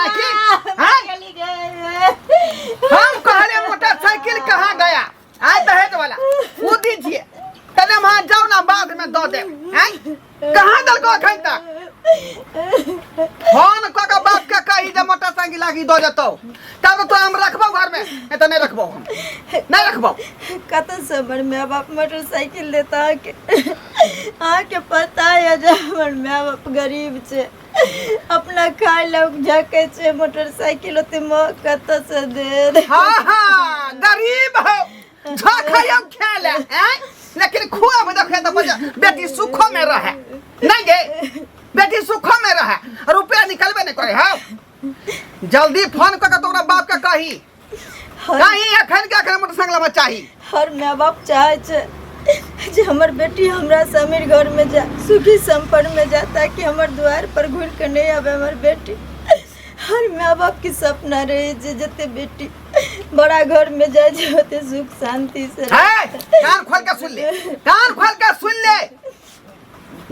Motorcycle हैं? हम कहले मोटरसाइकिल कहाँ गया आय दहेज वाला वो दीजिए तने वहां जाओ ना बाद में दो दे हैं कहाँ दल को अखन तक फोन क के बाप के कही जे मोटरसाइकिल लागी दो जतो तब तो हम रखबो घर में नहीं तो नहीं रखबो हम नहीं रखबो कतऽ से हमर माय बाप मोटरसाइकिल देता अहाँके अहाँके पता यऽ जे हमर माय बाप गरीब छै अपना खाय लए झकै छै मोटरसाइकिल ओते महग कतऽ से देत हाँ हाँ गरीब हो झखयम खेले हैं लेकिन खुआब देखे तो बजा बेटी सुखो में रहे नहीं गे बेटी सुखो में रहे रुपया निकलबे नहीं करे हाँ जल्दी फोन कर के तोरा बाप के कही कही अखन के अखन मोटरसाइकिल हमरा चाही हर माय बाप चाहे छै जे हमर बेटी हमरा से अमीर घर में जाए सुखी संपन्न में जाए ताकि हमर द्वार पर घुर के नहीं आवे हमर बेटी हर माय बाप के सपना रहे जे जते बेटी बड़ा घर में जाए जे ओते सुख शांति से रहे। है कान खोल के सुन ले कान खोल के सुन ले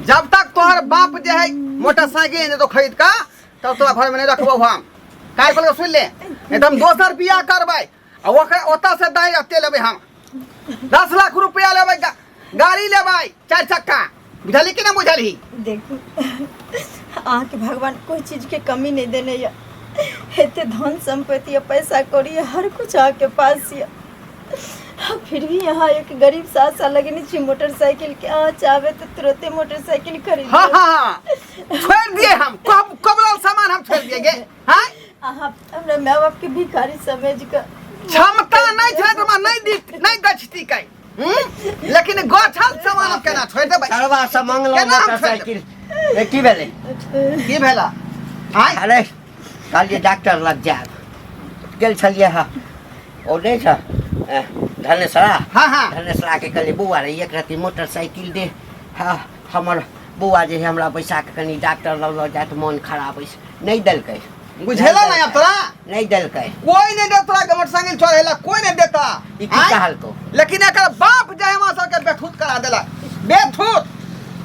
जब तक तोहर बाप जे है मोटरसाइकिल नहीं तो खरीद का तब तोरा घर में नहीं रखबो हम कान खोल के सुन ले नहीं तो हम दोसर बियाह करबै आ ओकरा ओतऽ से दाई एते लेबै हम 10 लाख रुपया लेबै गाड़ी लेबै चारि चक्का बुझलही कि ना बुझलही देखू अहाँके भगवान कोई चीजके कमी नहि देने यऽ एते धन सम्पत्ति यऽ पैसा कौड़ी यऽ हर कुछ अहाँके पास यऽ आ फिर भी अहाँ एक गरीब से आशा लगेने छी मोटरसाइकिल के अहाँ चाहबै तऽ तुरते मोटरसाइकिल खरीद हाँ लेब। हाँ हाँ छोड़ दिए हम कब कबरल सामान हम छोड़ दिए गे हाँ अहाँ हमरा माय बाप के भिखारी समझ कऽ क्षमता नहीं छलै तऽ हमरा नहीं दी नहीं गछती कै लेकिन गछल सामान हम केना छोड़ि देबै सरवा से मंगलहुँ केना हम छोड़ि मोटरसाइकिल ए, की भेलै की भेला आँय अरे कहलियै डॉक्टर लग जायब गेल छलियै हँ ओ नहि छ ए, धनेसरा हाँ हाँ धनेसरा के कहलियै बौआ रे एक रत्ती मोटरसाइकिल दे हँ हमर बौआ जे है हमरा बैसा कऽ कनि डॉक्टर लग लऽ जायत मोन खराब अछि नहि देलकै बुझेला नहीं अब तोरा नहि देलकै कोई नहीं दे तोरा के मोटरसाइकिल चढ़ेला कोई नहीं देता ई की आँय? कहलकौ लेकिन एकर बाप जे हमरा सबके बेथूत करा देलक बेथूत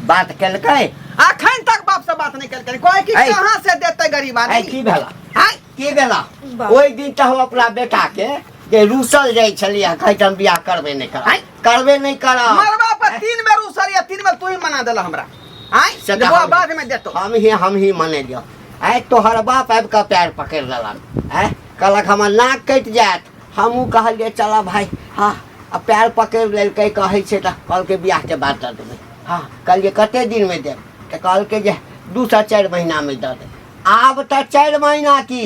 बात केलकै अखन तक बाप से बात नहीं केलकै कोई कि ऐ। कहाँ से देते गरीब आइ आदमी की भेला आँय? की भेला बाप। ओहि दिन तऽ हम अपना बेटा के जे रूसल जाइ छलियै कहै हम बियाह करबे नहि करब आँय? करबे नहि करब मरबा पर तीन बेर उसरिया तीन बेर तू ही मना देला हमरा आँय से तऽ बौआ बाद में देतो हम ही मनेलियौ आइ तोहर बाप आबि कऽ पैर पकड़ि लेलक आँय कहलक हमर नाक कटि जायत हमहूँ कहलियै चलऽ भाय हँ आ पैर पकड़ि लेलकै कहै छै तऽ कहलकै बियाहके बाद दऽ देबै हँ कहलियै कते दिनमे देब तऽ कहलकै जे 2 से 4 महीनामे दऽ देब आब तऽ 4 महीना की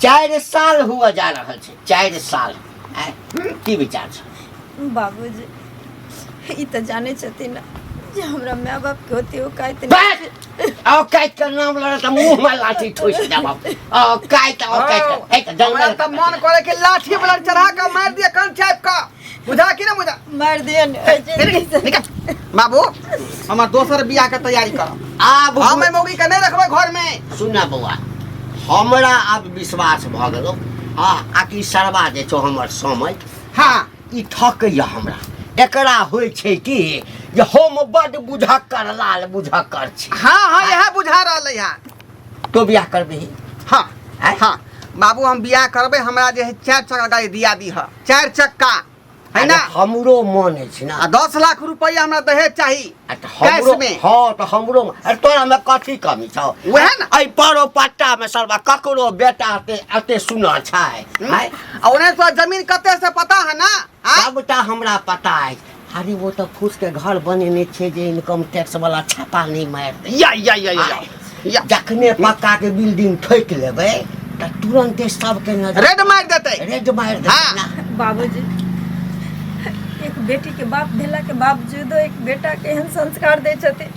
4 साल हुअ जा रहल छै 4 साल आँय की विचार छै बाबूजी ई तऽ जानै छथिन ने जे हमरा माय बाप के ओते औकात नहि बस औकात के नाम लड़ तऽ मुंह में लाठी ठोसि देब औकात औकात हे तऽ हमरा जंगल तऽ मन करे कि लाठी वाला चढ़ा के मार दिए कान चाप का बुझा कि ना बुझा मारि दिअ ने निकल, निकल। बाबू हमर दोसर बियाह के तैयारी कर आब हम एहि मौगी के नहीं रखबै घर में सुन बौआ हमरा आब विश्वास भऽ गेलो हँ आकि सरवा जे छौ हमर समय हाँ ई ठकैया हमरा एकरा होइ छै कि जे हम बड बुझक्कर लाल बुझक्कर छी हाँ हाँ यह बुझा रहल है तो बियाह करबिही हाँ आँय? हाँ बाबू हम बियाह करबै हमरा जे है चारि चक्का गाड़ी दिया दी है चारि चक्का है ना अरे हमरो मन अछि ना आ 10 लाख रुपया हमरा दहेज चाही आ तऽ हमरो कैश में। हाँ तऽ हमरो अरे तोरा में कथी कमी छौ वएह ने। एहि परो पट्टा में सरवा ककरो बेटा एते एते सुनर छै आँय? आ ओने तो जमीन कते से पता है ना आँय? सबटा हमरा पता अछि अरे वो तऽ फूस के घर बनेने छै जे इनकम टैक्स वाला छापा नहि मारि दै या या या या आँय? या जखने पक्का के बिल्डिंग ठोकि लेबै तऽ तुरंते सबके नजर रेड मारि देतै रेड मारि देतै हाँ। ना बाबूजी एक बेटी के बाप भेला के बावजूदो एक बेटा के एहन संस्कार दै छथिन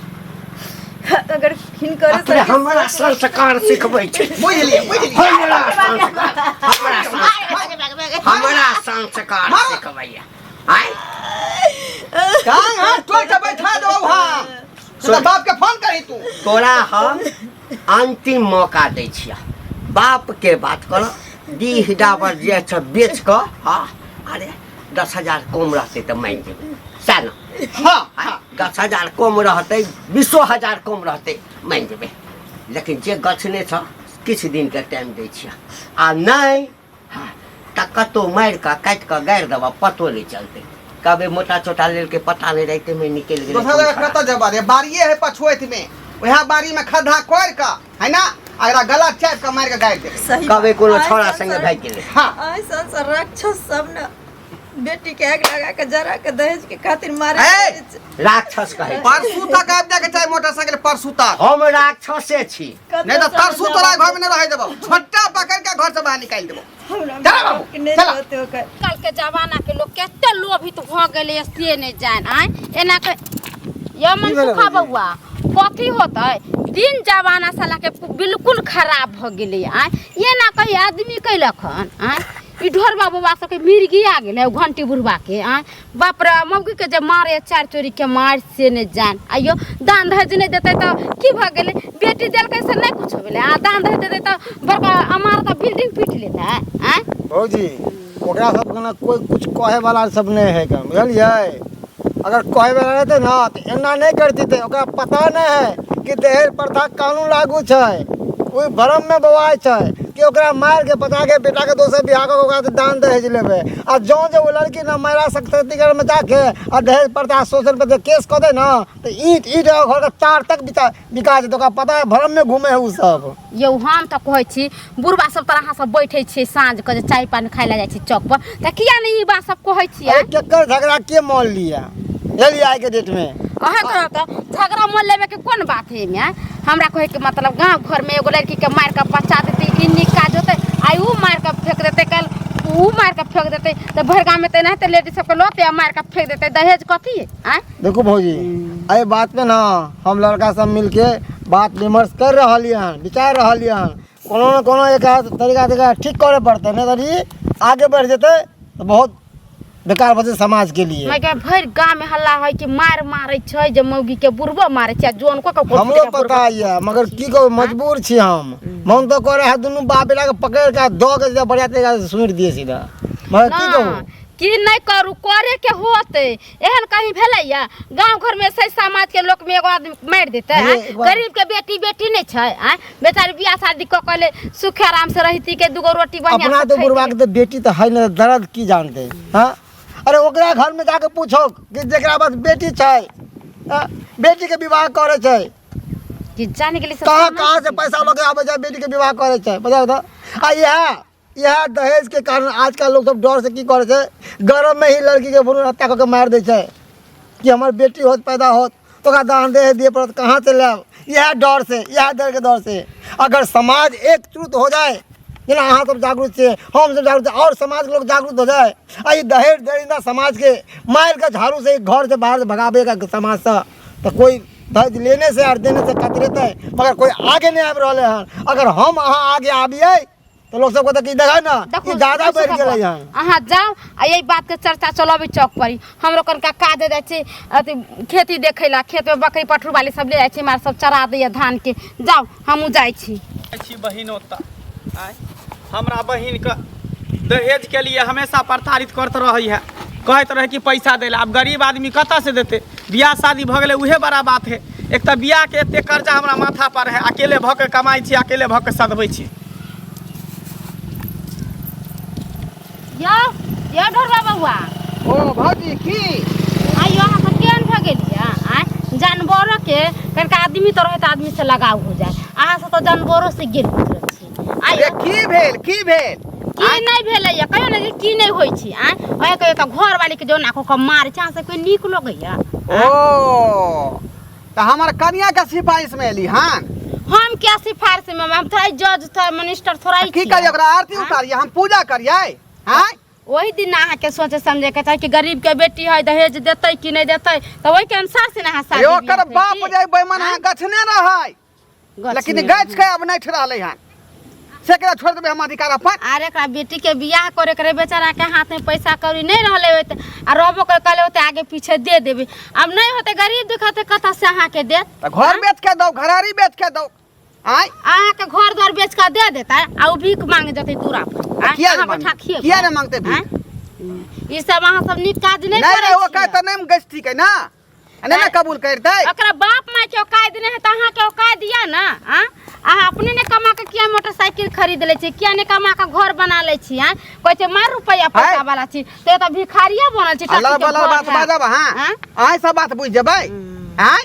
अगर हिनकर अपने हमरा संस्कार सिखबै छै बुझलियै बुझलियै हमरा संस्कार हमरा संस्कार हमरा संस्कार सिखबैया आय टांग हाथ तोड़ के बैठा देबौ हम तू तऽ बाप के फोन करी तू तोरा हम अंतिम मौका दै छियह बाप के बात कर डीह डाबर जे छ बेच कऽ हाँ अरे 10,000 कम रहतै तऽ मानि जेबै सएह ने हाँ हाँ 10,000 कम रहतै 20,000 कम रहतै मानि जेबै लेकिन जे गछने छ किछु दिनके टाइम दै छियै आ नहि हँ तऽ कतहु मारि कऽ काटि कऽ गाड़ि देबऽ पतो नहि चलतै कहबै मोटा चोटा लेलकै पता नहि रातिमे निकलि गेलै दोसर जगह कतऽ जेबा रे बाड़िए है पछुएत में वएह बाड़ी में खद्धा कोड़ि कऽ है ना आ एकरा गला चापि कऽ मारि कऽ गाड़ि देबै सही कहबै कोनो बात। छौड़ा आइ संगे संसार- भागि गेलै हाँ आइ संसार राक्षस सब ने बेटी के आग लगा के जरा के दहेज के खातिर मारे ए! छै। राक्षस कहै छै। परसू तक आबि जाके चाही मोटरसाइकिल परसू तक हम राक्षसे छी कतऽ नहीं तो से तरसू हम तोरा जाबे? घर में नहीं रहे देबो छोटा पकड़ के घर से बाहर निकाल देबो हमरा चला बाबू, बाप के नहीं चला। रहते ओकर आजकल के जमाना के लोग कते लोभित भऽ गेलै से नहि जान आय एना के ये मन की भेलै सुखा भौजी? बौआ कथी होतै दिन जमाना साला के बिल्कुल खराब भऽ गेलै आय एना कही आदमी कैलक हन आय ई ढोरबा बौआ सबके मिर्गी आ गेलै ओ घंटी बुढ़बा के आय बाप रे मौगी के जे मारे चारि चोरी के मार से नहि जान आइयो दान दहेज नहि देतै तऽ की भऽ गेलै बेटी देलकै से नहि कुछो भेलै आ दान दहेज देतै तऽ बड़का अमार तऽ बिल्डिंग पीट लेतै आँय भौजी ओकरा सबके ने कोइ कुछ कहै वाला सब नहि है कन बुझलियै अगर कहै वाला रहतै ने तऽ एना नहि करतितै ओकरा पता नहि है कि दहेज प्रथा कानून लागू छै ओहि भ्रममे बौआइ छै कि ओकरा मारिके पता के बेटाके दोसर बियाह कऽ के ओकरा से दान दहेज लेबै आ जँ जे ओ लड़की ने महिला सशक्तिकरणमे जाके आ दहेज प्रथा शोषण पर जे केस कऽ दे ने तऽ ईंट ईंट घरके तार तक बिका बिका जेतै ओकरा पता है भ्रममे घूमे है ओ सब यौ हम तऽ कहै छी बुढ़बा सब तर अहाँ सब बैठे छियै साँझ के जे चाय पानी खाय लए जाइ छी चौक पर तऽ किया नहि ई बात सब कहै छियै अरे केकर झगड़ा के मान लिया बुझलियै आइके डेटमे अहाँ कहब तऽ झगड़ा मोल लेबे के कोन बात है एहिमे आँय? हमरा कहै के मतलब गाँव घर में एगो लड़की के मारि कऽ पचा देतै ई नीक काज होतै आइ ऊ मारि कऽ फेंक देतै काल्हि ऊ मारि कऽ फेंक देतै तऽ भरि गाँव में तऽ एनाहिते लेडीज सबके लऽते आ मारि कऽ फेंक देतै दहेज कथी आँय देखू भौजी एहि बात पे ने हम लड़का सब मिलके बात विमर्श कर रहलियै हन विचार रहलियै हन कोनो ने कोनो एक तरीका तरीका ठीक करे पड़तै नहि तऽ ई आगे बढ़ि जेतै तऽ बहुत बेकार भऽ जेतै समाजके लिए मैं भरि गाँव में हल्ला है कि मार मारै छै जे मौगी के बुढ़बो मारै छै आ जोन को के हमरो पता यऽ मगर की कहू मजबूर छी हम मन तऽ करे है दुनू बाप बेटाके पकड़ि कऽ दऽ के सीधा बढ़िया तरीका से सुनि दिए सीधा मगर की कहू की नहि करू करे के होतै एहन कहीं भेलैया गांव घर में से समाज के लोक में एगो आदमी मारि देतै अरे, आँय? एक बार- गरीब के बेटी बेटी नहि छै आँय बेचारी बियाह शादी कऽ के ले सुख आराम से रहिती के दूगो रोटी बढ़िया अपना से तो खैती। बुढ़वा के तो बेटी तो है ना दर्द की जानते हाँ अरे ओकरा घर में जाके पूछो कि जकरा पास बेटी छै हाँ? बेटी के विवाह करे छै कि जाने के लिए सब कहाँ समाज कहाँ से पैसा लऽ के आबै छै बेटी के विवाह करे छै बताउ तऽ आ इएह इएह दहेज के कारण आजकल लोग सब डर से की करे छै गर्भ में ही लड़की के भ्रूण हत्या कऽ के मारि दै छै कि हमर बेटी होत पैदा होत तो ओकरा दान दहेज दिए पड़त कहाँ से लायब इएह डर से इएह डर के डर से अगर समाज एकजुट हो जाए जेना अहाँ सब जागरूक छियै हम सब जागरूक छियै और समाज के लोग जागरूक हो जाए आ ई दहेज दरिंदा समाज के मारि के झाड़ू से घर से बाहर भगाबे का समाज से तो कोई दहेज लेने से और देने से कतरेतै मगर कोई आगे नहीं आबि रहलै हन अगर हम अहाँ आगे आबियै तऽ लोक सब कहतै कि देखै ने देखू ई ज्यादा बढ़ि देखू गेलै हन अहाँ जाउ आ एहि बातके चर्चा चलबै चौक पर हमरो कनिका काज जाइ छै अथी खेती देखै ला खेतमे बकरी पठरू वाली सब ले जाइ छै मार सब चरा दैया धानके जाउ हमहूँ जाइ छी छी बहिन ओतऽ आँय हमरा बहिनके दहेजके लिए हमेशा प्रताड़ित करैत रहै है कहैत रहै कि पैसा दै लए आब गरीब आदमी कतऽसँ देतै बियाह शादी भऽ गेलै उहे बड़ा बात है एक तऽ बियाहके एते कर्जा हमरा माथा पर है अकेले भऽ के कमाइ छी अकेले भऽ के सधबै छी यौ यौ ढोरबा बौआ ओ भौजी की आइयो अहाँ सब केहन भऽ गेलियै आँय जानवरो के कनिका आदमी तऽ रहै तऽ आदमी से लगाव हो जाए अहाँ सब तऽ जानवरो से गेल गुजरल छी आइयो अरे की भेल की भेल की नहि भेलैया कहियो ने जे की नहि होइ छै आँय ओहे कहियो तऽ घरवाली के जोना कऽ कऽ मारै छै अहाँ सबके नीक लगैया ओ तऽ हमर कनिया के सिफारिश में एली हन हम क्या सिफारिश में हम थोड़ा जज थोड़ा मिनिस्टर थोड़ा ही की छियै। करियै ओकरा आरती उतारियै हम पूजा करियै आँय ओहि दिन अहाँके सोचे समझे के चाही कि गरीब के बेटी है दहेज देतै कि नहि देतै तऽ ओहिके अनुसार से ने अहाँ शादी अरे बियाह ओकर बाप करती। जे बेईमान अहाँ गछने रहै गछ लेकिन में। गछ के अब नहि रहलै हन से एकरा छोड़ि देबै हम अधिकार अपन अरे एकरा बेटी के बियाह करे के रहे बेचारा के हाथ में पैसा कौड़ी नहीं रहले होते आ रहबो कर कहले होते आगे पीछे दे देबे अब नहीं होते गरीब दुखते कतऽ से अहाँ के देत तऽ घर बेच के दौ घरारी बेच के दौ आँय अहाँ के घर द्वार बेच के दे देता आ उ भीख मांगे जते दूरा पर आँय, किया अहाँ नहि बैठा मांगतै? खिएबै किया नहि मांगतै भीख? आँय? ई सब अहाँ सब नीक काज नहीं नहि करै नहि ओ छियै। कहै तऽ नहि गछती के ना आ नहि ने कबूल करतै ओकरा बाप माय के औकात नहि है तऽ अहाँके औकात दिया ना आँ? अहाँ अपने ने कमा के किया मोटरसाइकिल खरीद लै छी, किया ने कमा के घर बना लै छी? आँय, कहै छै मार रुपैआ पैसा वाला छी, तऽ एतऽ भिखारिये बनल छी। अल्लाह टट्टी के बला घर बात है। बाजब अहाँ। आँय? अहाँ सब बात बुझि जेबै। आँय,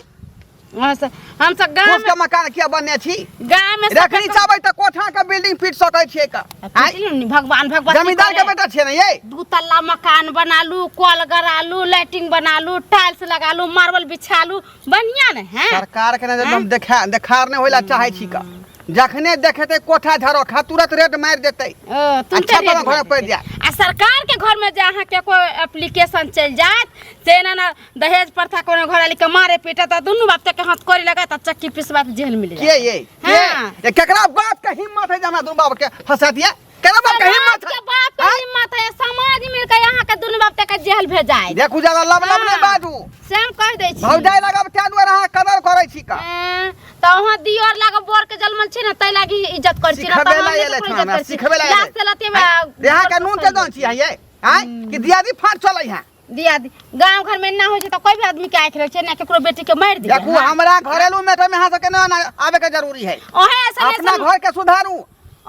हमसब गाँव फूस के मकान किया बनने छी? गाँव में रखनी चाहबै तऽ कोठा के बिल्डिंग पीट सकै छियै का? आँय, भगवान भगवती जमींदार के करे। बेटा छियै ने ये? दू तल्ला मकान बनालू, कल गरालू, लाइटिंग बनालू, टाइल्स लगालू, मार्बल बिछालू, बढ़िया ने है। सरकार के नजर में हम देखा देखार नहि होइला चाहै छी का। जखने देखेतै कोठा झरोखा तुरंत रेड मारि देतै। ओ, तुरंते अच्छा, रेड बड़ा मारि घर पड़ि देतै। जायत। आ सरकार के घर में जे अहाँ के कोई एप्लीकेशन चलि जायत से एना ना दहेज प्रथा कोनो घरवाली के मारे पीटे तऽ दुनू बाप के हाथ करी लगात आ चक्की पिसबा के जेल मिल के जायत। ये के? हाँ। ये केकरा बाप के हिम्मत है जे हमरा दुनू बाप के फंसा दिया? केकरा बाप के हिम्मत समाज है? के बाप के हिम्मत है, समाज मिल के अहाँ के दुनू बाप के जेल भेजाय। देखू ज्यादा लब लब नहि हाँ। बाजू। से हम कहि दै छी। भौजाइ लागब ताहि दुआरे अहाँ कदर करै छी का। एँ, तऽ अहाँ दियर लाग बर के जलमल छी ने ताहि लागी इज्जत करै छी ना, सिखबै तऽ हम ला नहि एलै ककरो छौ इज्जत हमरा, करै छी। सिखबै ला एलै। लाज से लते में यहाँ के नून के दान छी अहाँ ये? आँय, कि दियादी फाट चलै है? दियादी गांव घर में ना होइ छै तऽ कोई भी आदमी के आँखि रहै छै ना, केकरो बेटी के मारि दियै। देखू हमरा घरेलू मैटर में अहाँ सबके ना आबे के जरूरी है। ओहे ऐसन अपना ऐसन घर के सुधारू।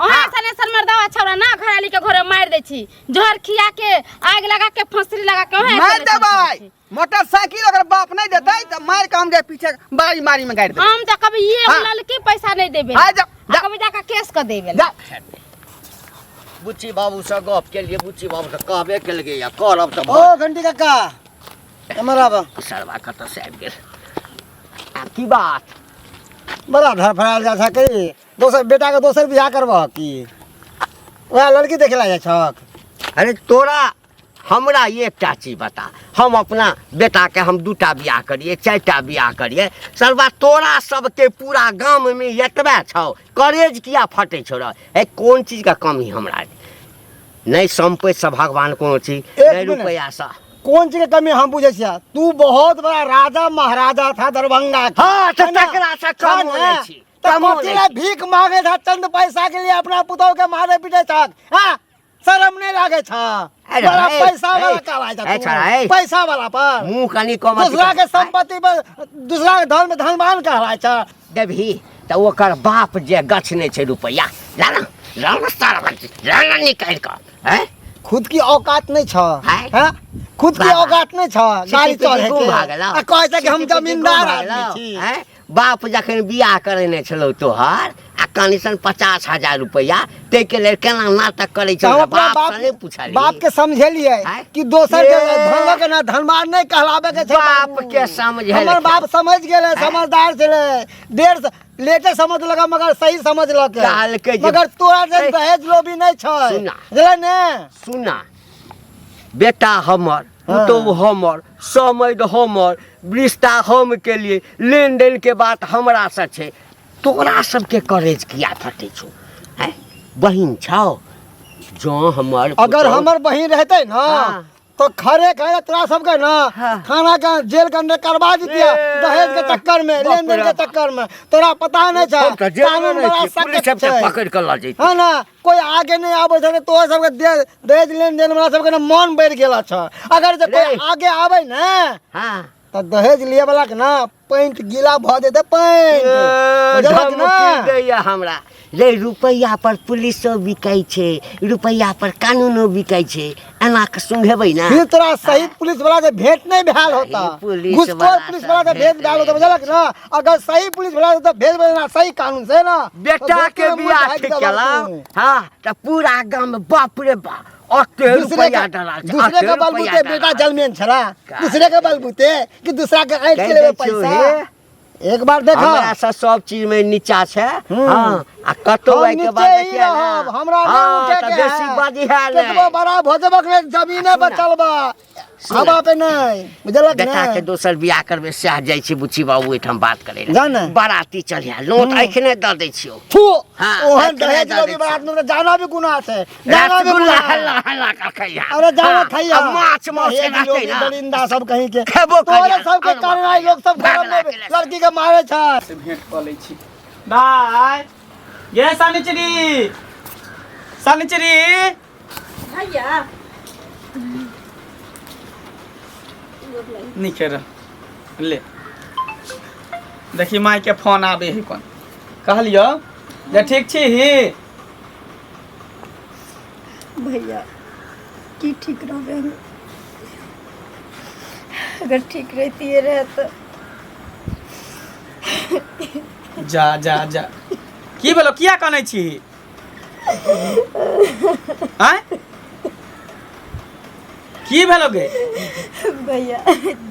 ओहे ऐसन ऐसन मर्दावा छौड़ा ना घराली के घरे मारि दै छी, जहर खिया के, आगि लगा के, फंसरी लगा के, ओहे ऐसन मारि ऐसन करै देबै। छी। मोटरसाइकिल अगर बाप नहीं देतै तऽ मारि के हम जे पीछे बारी मारी में गाड़ि देबै। हम तऽ कभी एक हाँ। ललकी पैसा नहीं देबै। हाँ, जा, जा। आ कभी जाके केस कऽ देबै। जा। बुच्ची बाबूसँ गप केलियै, बुच्ची बाबू तऽ कहबे केलकै या करब तऽ ओ घंटी काका, एम्हर आब। सरवा कतऽ से आबि गेल? आब की बात? बड़ा धड़फड़ायल जाइ छह की? दोसर बेटाके दोसर बियाह करबह की? वएह लड़की देखे ला जाइ छक? अरे तोरा हमरा एकटा चीज बता, हम अपना बेटाके हम दूटा बियाह करिए, चारिटा बियाह करिए, सरवा तोरा सबके पूरा गाममे एतबे छौ, करेज किया फटै छौ रे? ए कोन चीजके कमी हमरा? नहि सम्पत्तिसँ भगवान कोनो चीज, एक नहि मिनट। रुपैआसँ। कोन चीज के कमी हम बुझै छियै? तू बहुत बड़ा राजा महाराजा था दरभंगा के। हाँ, तऽ है ना? तकरा से कमो है ना? नहि छी, तऽ कमो कथी नहि ला छी। भीख मांगे था चंद पैसा के लिए, अपना पुतोह के मारे पीटे छक? हाँ, शरम नहीं लागे छा? अरे बड़ा हे, पैसा वाला हे, कहलाय छा हे तू। छोड़ा, हे। पैसा वाला पर मुँह कनि कम अथी दूसरा कर। के संपत्ति पर, दूसरा के धन में धनवान कहलाय छा। देबही तऽ ओकर बाप जे गछने छै रुपैआ, लाना लाना सारा लाना निकालि कऽ, हैं? खुद की औकात नहीं छ। हैं? हैं? खुद की बाबा। औकात नहीं छ गाड़ी सिटी चढ़े गुम के। भऽ गेलौ। आ कहै छै कि हम सिटी पिटी गुम जमींदार भऽ आदमी गेलौ, छी। हैं? बाप जखन बियाह करेने छलौ तोहर आ कनिसन 50,000 रुपैआ ताहिके लेल केना नाटक करै तऽ हम छलौ? अपना बाप बाप से नहि पुछलियै? बाप के समझेलियै आँय? कि दोसर के ए। धन लऽ के ना धनवान नहीं कहलाबे के छै। बाप बाबू। के समझेलकै। हमर बाप समझ गेलै, समझदार छलै, देर से लेटे समझ लगा मगर सही समझ लके। कहलकै जे- मगर तोरा जे ए। दहेज लोभी नहीं छै। सुना। बुझलै ने? सुना बेटा हमर, पुतोहु हमर, समैध हमर, रिश्ता हम केलिए, लेन देन के बात हमरा से छै, तोरा सबके करेज किया फटै छौ? हैं, बहिन छौ जँ हमर अगर पुतोहु- हमर बहिन रहते ना हाँ। तो खरे खरे तोरा सबके ना हाँ। थाना के जेल के अंदर करवा दितिया ए, दहेज के चक्कर में, बाप लेन देन रे के बाप। चक्कर में। तोरा पता नहीं छै, हम तऽ जेलमे कानून रहै बड़ा छी, पुलिस सख्त सबके छै। पकड़ि कऽ लऽ जैतै। है ना, कोई आगे नहीं आबै छै, तोरा सबके दहेज लेन देन वाला सबके ना मन बढ़ि गेल छ। अगर जे कोई रे। आगे आबै ना हाँ। तऽ दहेज लिए वाला के ना पैंट गीला भऽ जेतै, पैंट। ए, बुझलक ना? धमकी दैया हमरा रे। रुपैआ पर पुलिसो बिकै छै, रुपैआ पर कानूनो बिकै छै, एना के सुंघेबै ना। फिर तोरा सही पुलिस वाला से भेंट नहीं भेल होता। सही पुलिस घुसखोर वाला पुलिस से वाला से भेंट भेंट भेल होता, नहीं। बुझलक ना? अगर सही पुलिस वाला से तो भेंट भेल ना सही कानून से ना, बेटा तो के मुँह बियाह ढाकि ठीक देबह केलहुँ तू। हाँ तऽ पूरा गाम बाप रे बाप ओते दूसरे रुपैआ के डलाल छै, दूसरे ओते के रुपैआ बलबूते बेटा डलाल। जलमेन छला, दूसरे के बलबूते कि दूसरा के ऐंठ कहि के लेबे दै छियौ पैसा। हे। एक बार देखो हमरा से सब चीज में नीचा छै। हम्म। हाँ, आ कतौ हम आइ के बाद नीचे ही देखिए ना। रहब, हमरा नहीं हाँ, उठे तऽ के बेसी है। बाजी है केतबो नहि। बड़ा भऽ जेबक ने जमीने पर सुना। चलबा, सुना। हवा पे नहीं, बुझलक बेटा ने? के दोसर बियाह करबै सएह जाइ छी बुच्ची बाबू ओहिठाम बात करै जा ने। बाराती चलिया नोत एखने दऽ दै छियौ। थू, हाँ, ओहन एखने दहेज दऽ लोभी दै बारात छियौ। में जाना भी गुनाह छै, जाना भी रसगुल्ला गुनाह। हल्ला हल्ला कर खइहा। अरे जाना हाँ, खइहा। आ माछ मांस दहेज रहतै लोभी ना। दरिंदा सब कहीं के। खेबो तोरे करिहा, सबके आलू कारण आइ लोग सब भाग घर में लाके ले। लड़की के मारे छै। से भेंट कऽ लै छी। बाय गे शनिचरी, शनिचरी भैया नीके रह ले। देखी माय के फोन आबे है कोन। कहलियो जे ठीक छी ही भैया की ठीक रहबै हम अगर ठीक रहतियै रहे तऽ जा जा जा की भेलो किया कनै छी आँय की भेलो गे भैया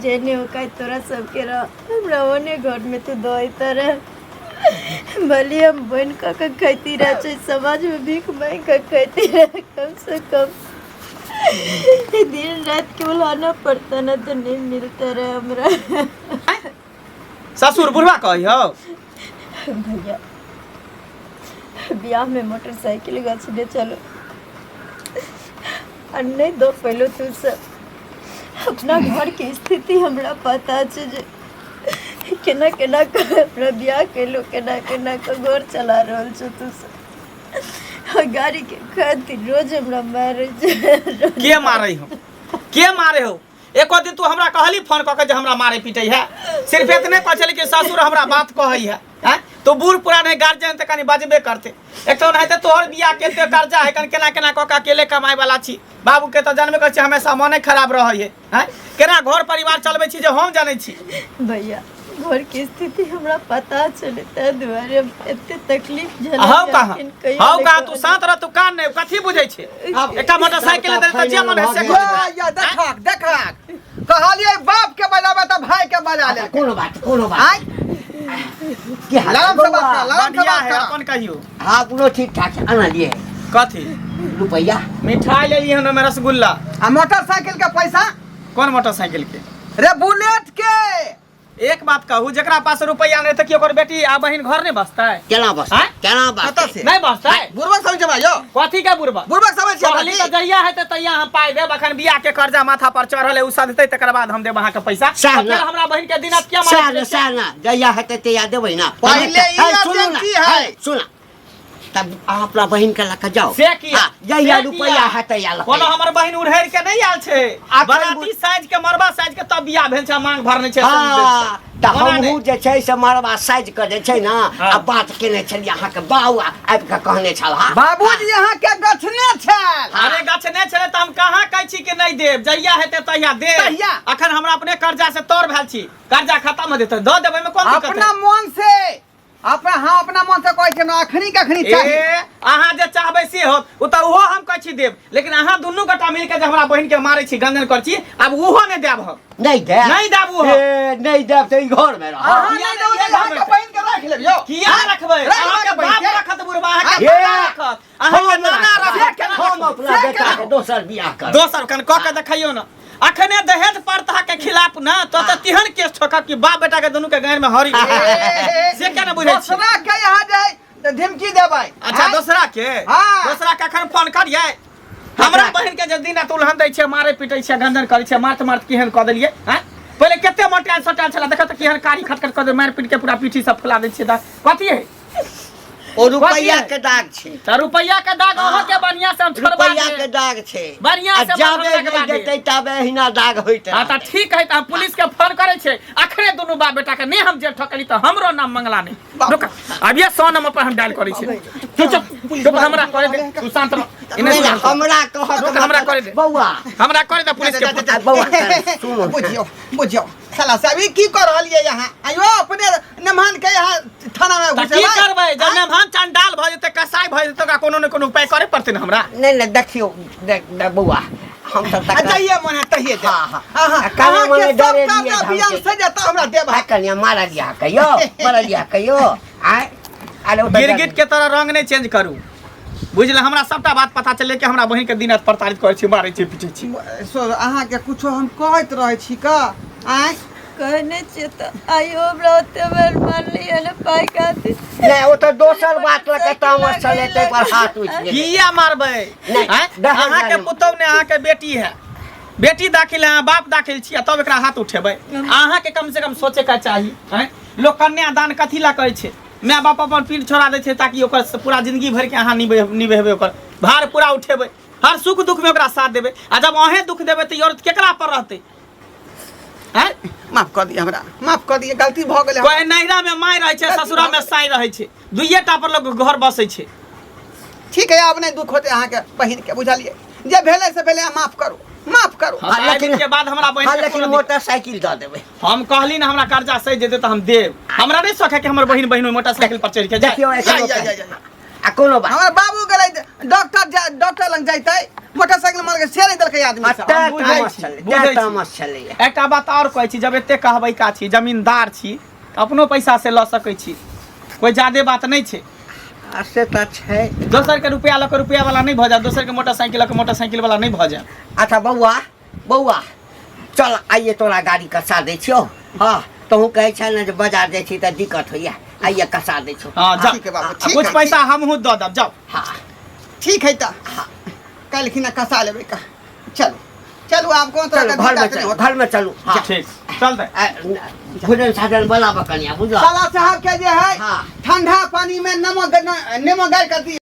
जेने ओकाय तोरा सबके रह हमरा ओने घरमे तू दऽ रह भले हम बनि कऽ के खैती रह छै समाजमे भीख मांगि कऽ खैती रह कम से कम दिन रात केवल आना पड़ता ना तो नहीं मिलता रहे हमरा ससुर बुढ़वा कही हो भैया बियाह में मोटरसाइकिल गछने चलो आ नहीं दो पहलो तू सब अपना घर के स्थिति हमरा पता छै जे केना केना कऽ अपना बियाह केलहुँ केना केना कऽ घर चला रहल छौ तू सब आ गाड़ी के खातिर रोज हमरा मारै छै के मारै हो के मारे हो एको दिन तू हमरा कहली फोन कऽ के जे हमरा मारे पीटे है सिर्फ एतने कहै छली कि ससुर हमरा बात कहै है हैं तो बूढ़ पुरान है गार्जियन तऽ कनि बजबे करते एक तो नहीं तोहर बियाह के एते कर्जा है कनि केना केना कऽ के अकेले कमाए वाला छी बाबू के तऽ जानबे करै छी हमेशा मने खराब रहै है हैं केना घर परिवार चलबै छी जे हम जानै छी भैया घर के स्थिति हमरा पता छलै ताहि दुआरे हम एते तकलीफ झेललियै हौ कहाँ लेकिन कहियो हौ नहि कहाँ तू कहलियै। शांत रह तू कान नहि कथी बुझै छै आब एकटा मोटरसाइकिल सबटा देले तऽ जे मन है से फाइनल कर भऽ या या देखक देखक कहलियै बाप के बजाबे तऽ भाई के बजा ले कोनो बात कोनो बात आय की हाल लरम से बात बौआ? कर लरम से बढ़िया बात है कर अपन कहियो हाँ अपनो ठीक ठाक है आना लिए कथी रुपया मिठाई लेली हन ओहिमे रसगुल्ला आ मोटरसाइकिल के पैसा कोन मोटरसाइकिल के रे बुलेट के एक बात कहू जकरा पास रुपया नहीं तऽ की ओकर बेटी आ बहिन घर नहीं बसतै केना बस आँय? केना बस कतऽ से नहीं बसतै बुढ़बक समझ भाई यो कथी के बुढ़बा बुढ़बक समझ छियै कहली तऽ जहिया हेतै तहिया हम पाइ देब अखन बियाह के कर्जा माथा पर चढ़ल है उ सधतै तकर बाद हम देब अहाँके पैसा सएह आ फेर ने। हमरा बहिन के दिनत किया सएह मारै ने सएह ने जहिया हेतै तहिया देबै ना पहिले ई है, सुनू ना, अर्जेंसी है। है, सुना तब अहाँ अपना बहिन के लऽ कऽ जाउ से किया हाँ, जहिया से रुपैआ किया? हेतै या लऽ कोनो कऽ हमर बहिन उड़हरि के नहि आयल छै अखन बराती साइज के मरबा साइज के तब बियाह भेल छै मांग भरने छै हाँ तऽ ओना हमहूँ नहि। जे छै से मरबा साइज के जे छै ने हाँ। आ बात केने छलियै अहाँके बाउ आबि कऽ कहने छल हँ बाबूजी अहाँ के गछने छल अरे गाछ नहि छलै तऽ हम कहाँ कहै छी कि नहि देब जहिया हेतै तहिया देब तहिया। अखन हमरा अपने कर्जा से तर भेल छी कर्जा खत्म हो जेतै दऽ देबै ओहिमे कोन दिक्कत अपना है? मन से अपना हाँ अपना मन से कहै छै हमरा अखनी के अखनी चाही ए अहाँ जे चाहबै से होत ओ तऽ ओहो हम कहै छी देब लेकिन अहाँ दुनू गोटा मिलके जे हमरा बहिन के मारै छी गंजन करै छी आब ओहो नहि देब हम नहि देब नहि देब ओहो ए नहि देब तऽ ई घरमे रहब अहाँ नहि देबै तऽ अहाँके बहिन के राखि लेब यौ किया रखबै राख अहाँके बहिन बाप के। रखत बुढ़बा अहाँके ए, दादा रखत अहाँके हम नाना राखब। रखत हम अपना बेटा के दोसर बियाह करब दोसर कन कऽ के देखैयौ ने अखने दहेज प्रथा के खिलाफ ना तो तऽ तिहन केस ठोकब कि बाप बेटा के दुनू के गाँव में हरी से क्या ना बुझै छी दोसरा के यहाँ जाय तऽ धमकी देबै अच्छा आँय? दोसरा के हाँ। दोसरा के अखन फोन करियै हमरा बहिन के जे दिन रात उल्हन दै छै मारे पीटै छै गंजन करै छै मारत मारत केहन कऽ देलियै हैं पहिले कते मोटायल सोटायल छला देखऽ तऽ केहन कारी खटखट कऽ दे मारि पीट के पूरा पीठी सब फुला दै छियै तऽ कथी है ओ रुपैआ के दाग छै तऽ रुपैआ के दाग अहाँ के बढ़िया से हम छोड़बा रुपैआ के देब दाग छै बढ़िया आ से जाबे बात हमरा नहि के देतै ताबे एहिना दाग होइत हाँ तऽ ठीक है तऽ हम पुलिस के फोन करै छै अखने दुनू बाप बेटा के नहि हम जेल ठोकली तऽ हमरो नाम मंगला नहि रुक अब ये 100 नंबर पर हम डायल करै छै तू चुप चुप हमरा करे दे तू शांत रह एने नहि, सुन। हमरा कहत रुक, हमरा करे दे। बौआ हमरा करे दे पुलिस के फोन। आ, बौआ सुनू बुझियौ बुझियौ साला साहब ई की कर रहलियै यहाँ आइयो अपने मेहमान के यहाँ थाना में तऽ की घुसेबै करबै जब मेहमान चंडाल भऽ जेतै कसाई भऽ जेतै ओकरा कोनो ने कोनो उपाय करे पड़तै ने हमरा नहि नहि देखियौ देख बौआ हम सब आ जइए मन है तहिए दे हाँ, हाँ। हाँ, आ काहे अहाँके मने सब डरे काम लिए अभियान ढंग से जेता हमरा देब आ कनिया मारल या कहियो मारल या कहियो आय अरे ओ तऽ गिरगिट के तरह रंग नहि चेंज करू बुझल हमरा सबटा बात पता चललै कि हमरा बहिन के दिन रात प्रताड़ित करै छी मारै छी पीटै छी सो अहाँके कुछो हम कहैत रहै छी का आँय कहने छियै तऽ आइयो हमरा ओते बेर मारलियै ने पाइ खातिर नहि ओ तऽ दोसर बात लऽ कऽ तामस छलै ताहि पर हाथ उठि गेलै किया मारबै नहि, आँय? दहेज अहाँके नहि। पुतहु ने अहाँके बेटी है बेटी दाखिल है अहाँ बाप दाखिल छी आ तब एकरा हाथ उठेबै अहाँके कम से कम सोचे के चाही आँय? लोक कन्यादान कथी लए करै छै माय बाप अपन पीठ छोड़ा दै छै ताकि ओकर पूरा जिंदगी भरिके अहाँ निभेबै ओकर भार पूरा उठेबै हर सुख दुखमे ओकरा साथ देबै आ जब अहें दुख देबै तऽ ई औरत केकरा पर रहतै आँय? माफ कऽ दिअ हमरा, माफ कऽ दिअ, गलती भऽ गेलै। कोई नैहरा में माय रहै छै, ससुरा में साई रहै छै, दुइये टा पर लोग घर बसै छै। ठीक है, आब नहि दुख होतै अहाँके बहिन के, बुझलियै? जे भेलै से भेलै, अहाँ माफ करू, माफ करू। हाँ, हाँ, लेकिन- के बाद हमरा बहिन हाँ के लेकिन कोनो दिक्कत- मोटरसाइकिल दऽ देबै। हम कहली ना हमरा कर्जा सहि जेतै तऽ हम देब। हमरा नहि शौक है कि हमर बहिन बहिन ओहि मोटरसाइकिल पर चढ़ि के जाय। देखियौ जा, एखनो जा, जा, जा। आ कोनो बात हमर बाबू गेलै डॉक्टर, डॉक्टर लग जैतै मोटरसाइकिल मार के, से नहि देलकै आदमी आ सब। तैं बुझै तामस छी, छलै, बुझै तैं छी। तामस छलैया। एकटा बात आओर कहै छी, जब एते कहबै का छी, जमींदार छी तऽ अपनो पैसा से लऽ सकै छी, कोइ जादे बात नहि छै। आ से तऽ छै। दोसर के रुपया लऽ कऽ रुपया वाला नहि भऽ जायब, दोसर के मोटरसाइकिल लऽ कऽ मोटरसाइकिल वाला नहि भऽ जायब। अच्छा बौआ, बौआ चल, आइए तोरा गाड़ी कसा दै छियौ। हँ, तहूँ कहै छह ने जे बाजार जाइ छी तऽ दिक्कत होइया, आइए कसा दै छियौ। हँ जाउ। ठीक है बाबू, आ ठीक कुछ है, पैसा हमहूँ दऽ देब, जाउ। हँ ठीक है, तऽ काल्हिखिना कसा लेबै का। चलू चलू, आब कोन तरह चलू के घरमे, दिक्कत नहि चलू होत। घरमे चलू। हँ ठीक, चल दे। आ, भोजन साजन बनाबऽ कनिया, बुझल? साला साहब के जे है हाँ। ठंडा पानी में नमक, नेमो गाड़ कर दिए।